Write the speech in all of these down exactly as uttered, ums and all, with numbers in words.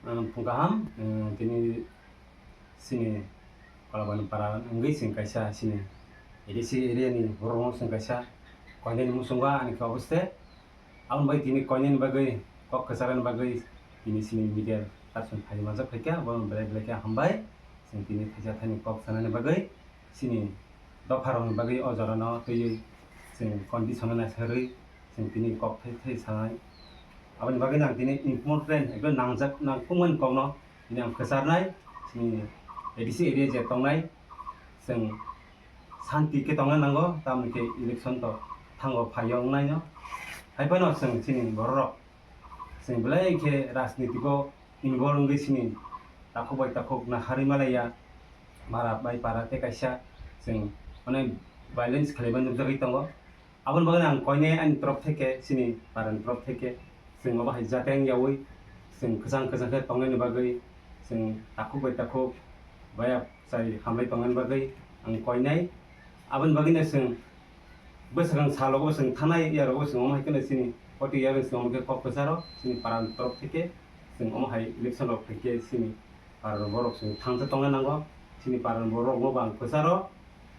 Ang phung kaham, eh, tini sini Kolabani para wngwi sing kaisa sini A D C area ni borok wng sing kaisa koinani muchungo ani khe oboste. Aboni bai tini koinani bagwi kok kwcharani bagwi tini sini media person phai manjak phaikha, abo belai belai khe hambai. Sing tini thaisa thani kok sanani bagwi sini dopharokni bagwi o jorano twiwi chwng condition-o naisarwi chwng tini kok thai thai sanai. Aboni bagwi ang tini important, ekdom nangjak, nangkukmani kokno tini ang kwcharnai. Chini A D C area je tongnai, chwng santi khe tongna nango, tamoni khe election to thango phaio wngnaino. Hai phano chwng chini bororok Chwng belai khe rajnitiko involve wngwi sini takhuk bai takhuk naharwi malaiya, para bai para tei kaisa chwng onek violence khlaiba nukjagwi tongo. Aboni bagwi ang koinai ani torop theke, chini parani torop theke chwng obo hai jateng yaui chwng kwchang kwchang khe tongnaini bagwi chwng takhuk bai takhuk baya chai hamlai tongnaini bagwi ang koinai. Aboni bagwino chwng bwswkang salogo chwng thanai, yarok chwng omo hai kheno chini oti yarok chwng omo khe kok kwcharo chini parani torop theke chwng omo hai election rok phaikhe chini parani borok chwng thangsa tongna nango. Chini parani borok no bo ang kwcharo,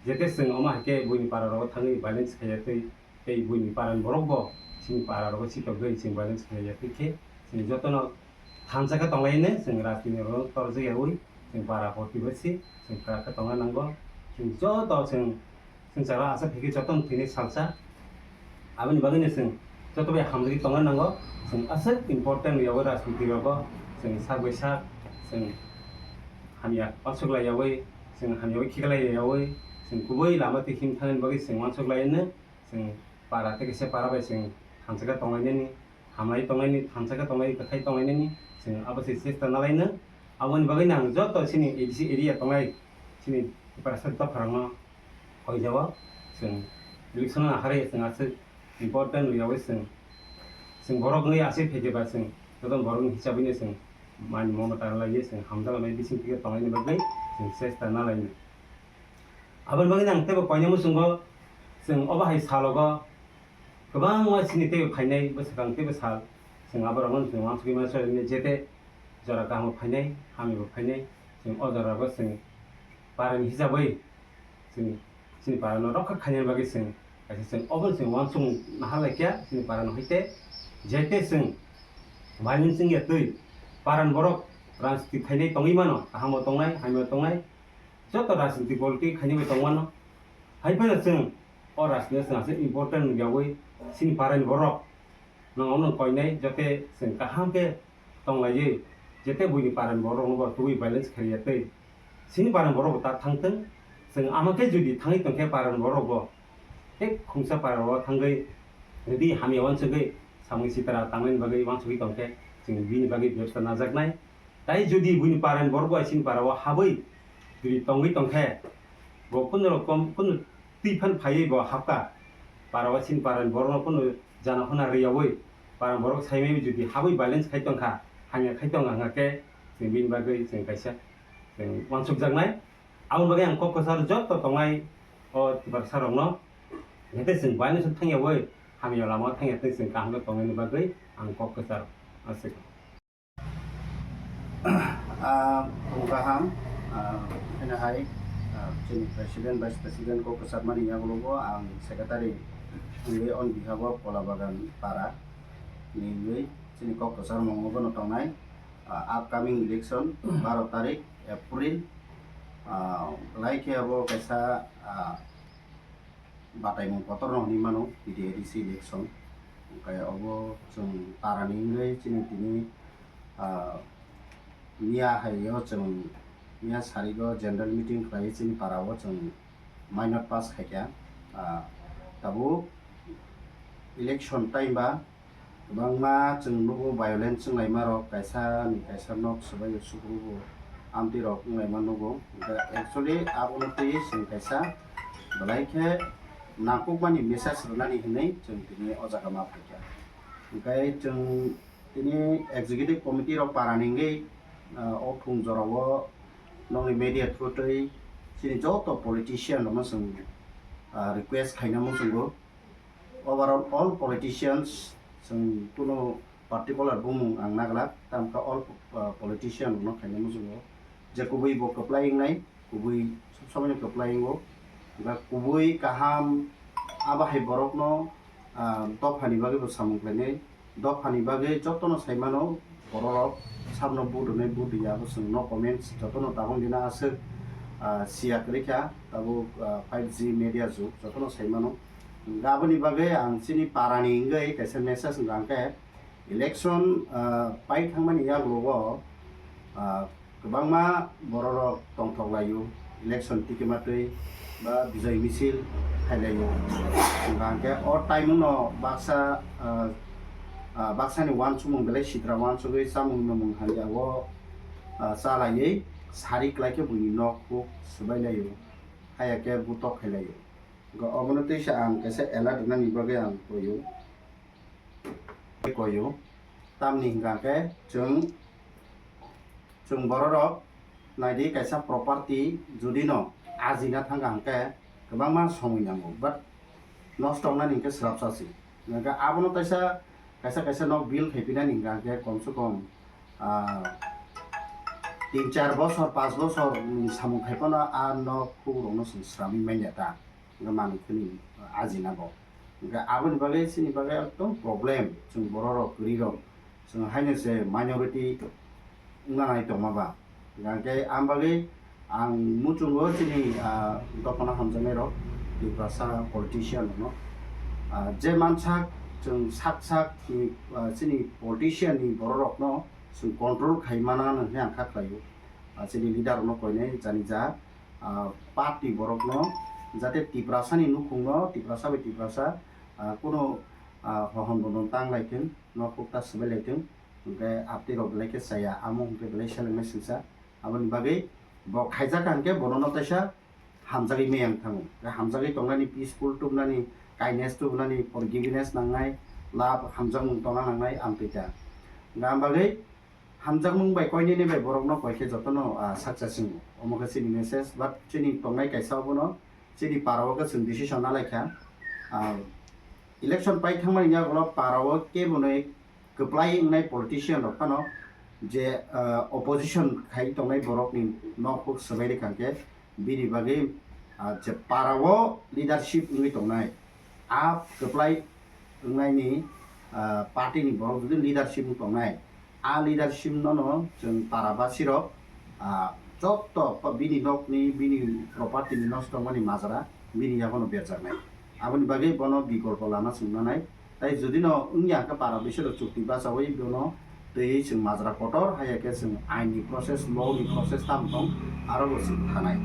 jete chwng omo hai khe buini para rogo thangwi violence khaiya twi tei buini parani borok bo chini para rogo chitokgwi chwng violence khaiya twi khe chwng jotono thansa khe tonglaino, chwng rajniti rok torjak yaui chwng para hor twibo si chwng kwrak khe tongna nango. Chwng joto chwng, chwng chara aswk phikhe jotono thwini salsa. Aboni bagwino chwng joto bai hamjagwi tongna nango. Chwng aswk important yaui rajniti rogo chwng sak bai sak chwng hamya uansuk lai yaui, chwng hamya bai khiklai yaui chwng kubui lama twi him thangni bagwi chwng uansuk laino. Chwng para tei kaisa para bai chwng thansa khe tonglainani, hamlai tonglainani, thansa khe tonglai, kwthai tonglainani chwng abo se chesta nalaino. Aboni bagwino ang joto chini A D C area tonglai, chini Tiprasa dopharokno koijao chwng election no naharwi chwng aswk important rwyaui chwng, chwng borok wngwi aswk phaikhe ba chwng joto borokni hisabwino chwng mani mamata rwlaiwi chwng hamjaknai bising twi tonglaini bagwi chwng chesta nalaino. Aboni bagwino ang teibo koinai muchungo chwng obo hai salogo kwbangma chini teibo phainai bwswkang teibo sal chwng aborokno chwng uansugwi mano soi jete jora kahamo phainai, hamyabo phainai, chwng o jorabo chwng parani hisabwi chwng chini parano rokha khainani bagwi chwng kaisa chwng obo chwng uansukmung naharlaikha chini parano haikhe jete chwng violence wngya twi parani borok rajniti khainai tongwi mano, kahamo tongnai, hamyabo tongnai, joto rajniti politics khainwi tongmano. Hai phano chwng o rajniti chwng aswk important wngyaui chini parani borok nwng ono koinai jote chwng kaham khe tonglaiwi jete buini parani borok rokno bo tubui violence khaiya tei chini parani borok bo ta thangthwng. Chwng ama khe jodi thangwi tongkhe parani borok bo tei khungsa para o thangwi rwdi hamya uansugwi samung sitra tangnaini bagwi uansugwi tongkhe chwng bini bagwi bebostha najaknai. Tai jodi buini parani borok bai chini para o habwi jodi tongwi tongkhe bo kunu rokom kunu twi phan phaiwi bo habkha para o chini parani borokno kunu jana hona rwyaui para borok saimai jodi habwi violence khai tongkha hamya khai tongkha hwnkhe chwng bini bagwi chwng kaisa chwng uansukjaknai. Aboni bagwi ang kok kwchar joto tongnai o Tiprasa rokno, jete chwng violence thangyaui hamya lama thangya tei chwng kaham khe tongnaini bagwi ang kok kwchar aswk. Ah, phung kaham, ah, haino hai, ah, chini president, vice president kok kwcharmani yagulogo ang secretary wngwi on behalf of Kolabagan para ni wngwi chini kok kwcharmung bono tongnai, ah, upcoming election baro tarik April, ah, belai khe abo kaisa, ah, bataimung kotorno hinwi mano P D A D C election. Hwnkhe obo chwng parani wngwi chini tini, ah, miya haio chwng miya sarigo general meeting khlaiwi chini parao chwng minor pass khaikha. Ah, tabuk election time ba Kwbangma chwng nugo violence wnglaima rok, kaisa ni kaisa nok swbaio sukrugo, amtwi rok wnglaima nugo. Hwnkhe actually abono twi chwng kaisa belai khe nangkukmani message rwnani hinwi chwng tini o jaga ma phaikha. Hwnkhe chwng tini executive committee rok parani wngwi, ah, o thung jorao nokni media through twi chini joto politician rokno chwng, ah, request khaina muchungo. Overall, all politicians, chwng kunu particular bumung ang naglak, tamokhe all ah, politician rokno khaina muchungo. Je kubui bo kwplai wngnai, kubui sob somoi no kwplai wngo. Ba kubui kaham abo hai borokno, ah, dophani bagwi bo samung khlainai. Dophani bagwi jotono sai mano bororok sabno vote rwnai, vote rwya abo chwng no comments jotono tabang dina aswk, ah, siya kwrwi kha tabuk, ah, five G media jug jotono sai mano. Aboni bagwi ang chini parani wngwi kaisa message wngkha hwnkhe election, ah, pai thangmani yagulo o, ah, kwbangma bororok tongthok laio, election tikima twi ba bijoy misil khai laio. Hwnkha hwnkhe o time no baksa, ah, ah, baksani uansukmung belai sitra uansugwi chamung nwmung hamya o, ah, cha laiwi sari kwlai khe buini nok huk swbai laio, haya khe butok khai laio. Hwnkhe obono twisa ang kaisa alert rwnani bagwi ang koio. Koio. Tamni hwnkha khe chwng, chwng bororok naidi kaisa property jodi no ajina thangkha hwnkhe kwbangma somoi nango, but nosto wngnani hwnkhe swrapsa se. Hwnkhe abono taisa kaisa kaisa nok build khaipinani hwnkha khe kom se kom, ah, tin char bosor, panch bosor ni samung khai phano a nok hukrokno chwng sramwi manya ta. Hwnkhe manwi khwlwi ajina bo. Hwnkhe aboni bagwi chini bagwi ekdom problem, chwng bororok kwrwirok. Chwng haino se minority wngna nai tongma ba. Hwnkhe ang bagwi ang muchungo chini, ah, dophano hamjaknairok, Tiprasa politician rokno. Ah, je mansak chwng sak sak ni, ah, chini politician ni bororokno chwng control khai mana hwnwi ang kha khlaio. Ah, chini leader rokno koinai jani ja, ah, party borokno jate Tiprasani nukhungno, Tiprasa bai Tiprasa, ah, kuno, ah, hohon bono tang lai thung, nok huk ta swbai lai thung, hwnkhe aptwi rok belai khe chaya, amo hwnkhe belai selengnai singsa. Aboni bagwi bo khaijak hwnkhe bono no taisa hamjagwi meyang thango. Hamjagwi tongnani, peaceful tubunani, kindness tubunani, forgiveness nangnai, love, hamjakmung tongna nangnai, amtwi ta. Hwnkhe am bagwi hamjakmung bai koinene bai borokno koi khe jotono, ah, saksa singo. Omo khe chini message, but chini tongnai kaisa obono, chini para o khe chwng decision na lai kha. Ah, election pai thangmani yagulo para o kebo noi kwplai wngnai politician rok phano je, ah, opposition khai tongnai borokni nok huk swbai rwkha hwnkhe bini bagwi, ah, je para o leadership wngwi tongnai, a kwplai wngnaini, ah, party ni borok jodi leadership wng tongnai, a leadership no no chwng para basi rok, ah, joto pa-, bini nok ni, bini property ni nosto wngmani majra bini yago no berjaknai. Aboni bagwi bono bikolpo lama chwng nanai. Tai jodi no wngya khe para bisi rok chukti bachawi bono twiwi chwng majra kotor, haiya khe chwng ain ni process, law ni process tam tong, aro bo chwng thanai.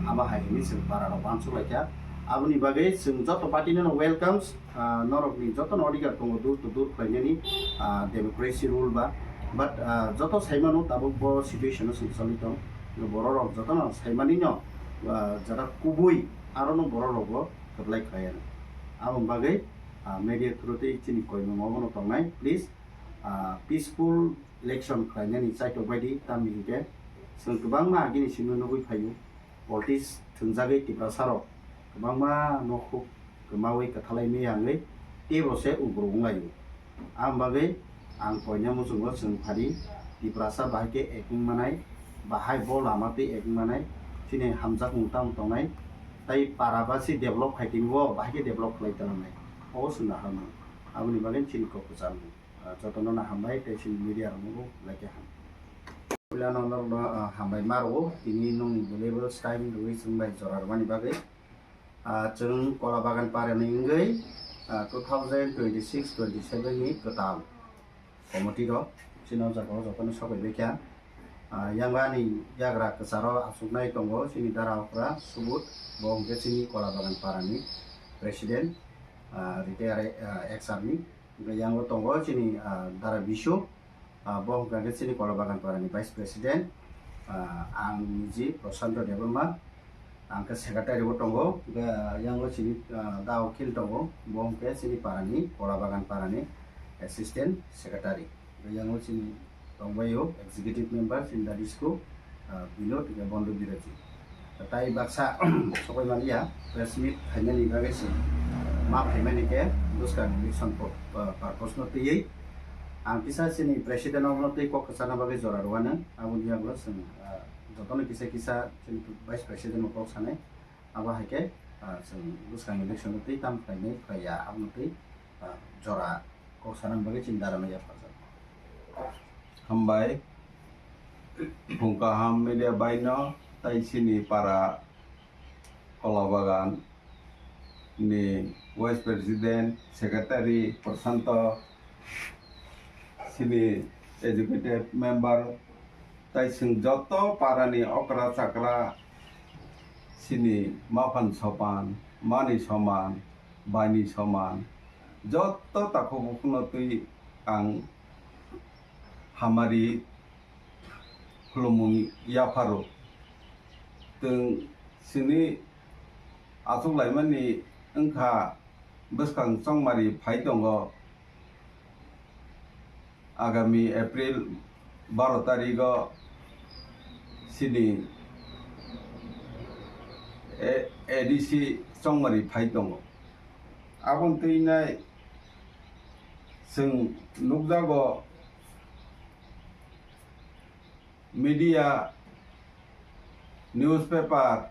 Abo hai hwnwi chwng para rok uansuk lai kha. Aboni bagwi chwng joto party no welcomes, ah, norok ni joto no adhikar tongo dur to dur khlainani, ah, democracy rule ba. But, ah, joto sai mano tabuk bo situation o chwng choli tong. Borok rok joto no sai mani no, ah, jara kubui aro no borok rok bo kwplai khlai ano. Aboni bagwi, ah, media through tei chini koimung obo no tongnai, please, ah, peaceful election khlainani chaitok bai di, tamni hinkhe chwng kwbangma agini simi nugwi phaio, politics thwngjagwi Tiprasa rok kwbangma nokhuk kwmawi kwthalai miyangwi teibo se ugruk wnglaio. Ang bagwi ang koina muchungo chwng phadi Tiprasa bahai khe ekning manai, bahai bo lama twi ekning manai, chini hamjakmung tamo tongnai, tai para basi develop khai tini bo bahai khe develop khlai tonglanai, obo chwng naharmani. Aboni bagwi chini kok kwchangmung. Ah, jotono no hambai tei chini media rokno bo belai khe ham. Puilano norokno, ah, hambai ma rwo tini nongni valuable time rwwi chwng bai jora rwmani bagwi. Ah, chwng Kola Bagan Parani wngwi, ah, two thousand twenty-six twenty-seven ni kwtal committee rok chini o jaga o jotono sok bai kha. Ah, yang ani yagra kwcharo achuknai tongo chini dara okra Subut, bo hwnkhe chini Kola Bagan Parani president, ah, retire, ah, ex army. Hwnkhe yango tongo chini, ah, dara Bisu, ah, bo hwnkha khe chini Kola Bagan Parani vice president, ah, ang niji Prashanto Debbarma, ang khe secretary bo tongo, hwnkhe, ah, yango chini, ah, da Ukhil tongo, bo hwnkhe chini parani, Kola Bagan Parani assistant secretary. Hwnkhe yango chini tongbaio executive member chini da Disco, ah, Binod hwnkhe Bondo Biroji. Tai baksa sokoi maliya, press meet khainani bagwi se ma phaimani khe bwskang election pur-, ah, purpose no twiwi Ang kisa chini president rokno tei kok kwchana bagwi jora rwano, aboni yagulo chwng, ah, jotono kisa kisa chini vice president no kok sanai, abo hai khe, ah, chwng bwskang election no tei tam khlainai khlaiya, abono tei, ah, jora kok sana bagwi chini dara no yapharjak. Hambai, phung kaham media bai no, tai chini para Kolabagan ni Vice President, Secretary Prashanto, chini Executive Member, tai chwng joto para ni okra chakra, chini maphan sopan, mani soman, baini soman, joto takhuk bukhukno twi ang hamari khulumung yapharo. Twng chini achuk laimani wngkha bwskang chongmari phai tongo. Agami April baro tarigo chini A-, A D C chongmari phai tongo. Aboni twi nai chwng nukjago media, newspaper,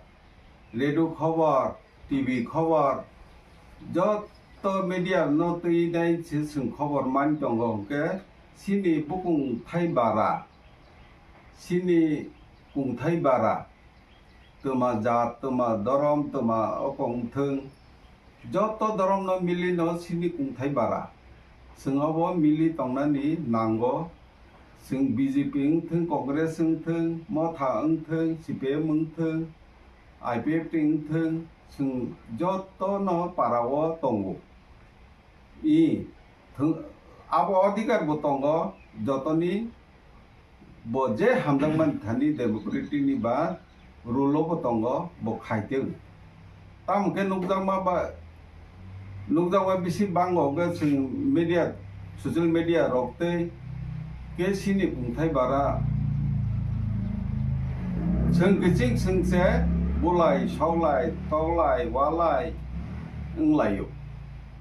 radio khobor, T V khobor, joto media no twi nai se chwng khobor man tongo hwnkhe chini bukung thai bara, chini kung thai bara, twma jat, twma dorom, twma okong thwng, joto doromno milino sini kungthai bara. Chwng obo mili tongnani nango. Chwng B J P wngthwng, Congress wngthwng, Motha wngthwng, C P M wngthwng, I P F T wngthwng, chwng jotono parao tongo. I thwng-, abo odhikar bo tongo jotoni. Bo je hamjakmani thani democratic ni ba rule o bo tongo, bo khaitwng. Tamo khe nukjakma ba, nukjakma bisi bango hwnkhe chwng media, social media rok tei khe chini kungthai bara chwng kiching chwng se bulai, soklai, toklai, walai wnglaio.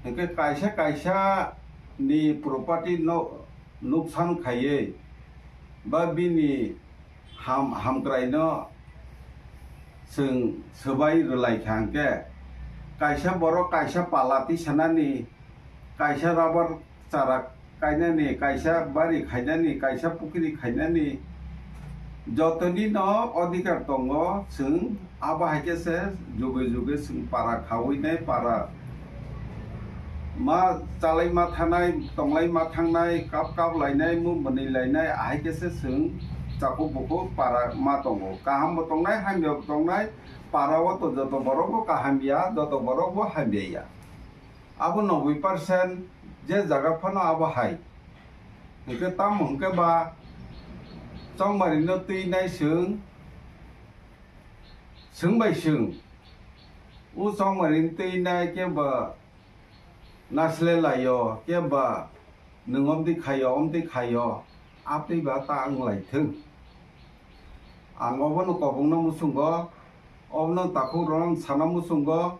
Hwnkhe kaisa kaisa ni property no nuksan khaiwi ba bini ham-, hamkraino chwng swbai rwlai kha hwnkhe, kaisa borok kaisa pala tisanani, kaisa rubber chara kainani, kaisa bari khainani, kaisa pukiri khainani, jotoni no odhikar tongo chwng. Abo hai khe se juge juge chwng para khaui nai, para ma chalai ma thanai, tonglai ma thangnai, kap kap lainai, mu mwnwi lainai, ahai khe se chwng chakhuk bukhuk para ma tongo. Kaham bo tongnai, hamya bo tongnai, para o to joto borok bo kaham ya, joto borok bo hamya ya. Abo noboi percent je jaga phano abo hai. Hwnkhe tamo hwnkhe ba chongmari no twi nai chwng, chwng bai chwng. O chongmari no twi nai khe ba nasle laio, khe ba nwng omtwi khaio, omtwi khaio, atwi ba ta wng lai thung. Ang obono kobongno muchungo, obono takhuk rok sana muchungo.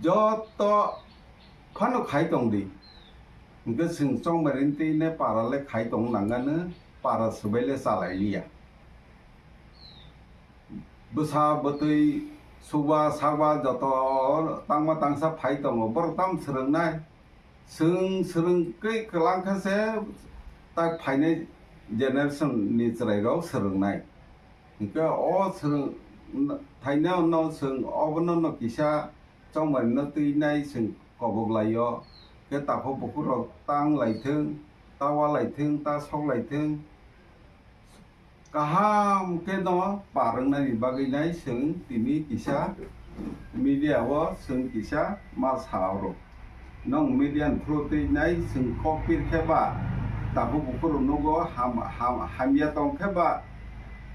Joto phano khai tong di. Hwnkhe chwng chongmari twi ne para le khai tong nangano, para swbai le chalai liya. Bwsa bwtwi, suba saba joto tangma tangsa phai tongo. Borok tamo swrwngnai? Chwng swrwngkhe kwlang kha se tak phainai generation ni chwrai rok swrwngnai. Hwnkhe o swrwng thainai no chwng obono no kisa chongmari no twi nai chwng kobok lai o. Khe takhuk bukhuk rok tang lai thung, ta wa lai thung, ta sok lai thung. Kaham khe no par wngnani bagwi nai chwng tini kisa media o chwng kisa ma sa oro. Nwng media ni through twi nai chwng kok pir khe ba, takhuk bukhuk rok nugo ham, ham, hamya tong khe ba,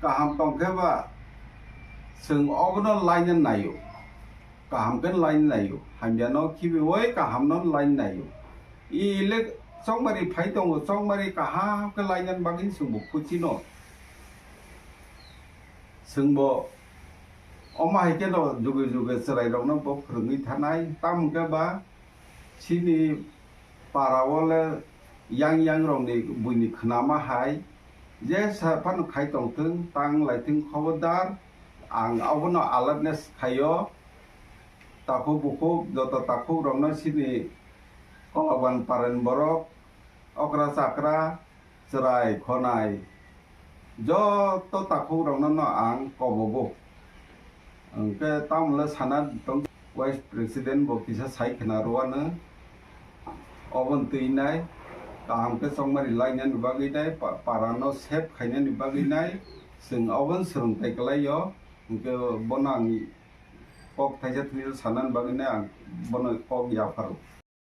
kaham tong khe ba, chwng obono laina nai o. Kaham khe laina nai o, hamya no khibiui kaham no laina nai o. I le chongmari phai tongo, chongmari kaham khe lainani bagwi chwng bo khuchi no. Chwng bo omo hai khe no juge juge chwrai rok no bo phwrwngwi thanai, tamo khe ba chini para o le Yang yang rokni buini khnama hai je sa phano khai tongthwng, tang laithwng khobodar. Ang abono awareness khaio. Takhuk bukhuk joto takhuk rokno sini kolaban paren borok, okra chakra, chwrai khonai, joto takhuk rokno no ang kobogo. Hwnkhe tamle sana tong, vice president bo kisa sai khna rwano. Obon twinai kaham khe chongmari lainani bagwi nai, pa-, parano save khainani bagwi nai, chwng obon swrwngthai kwlaio. Hwnkhe bono ang kok thaisa thwisa sanani bagwi nai ang bono kok yapharo.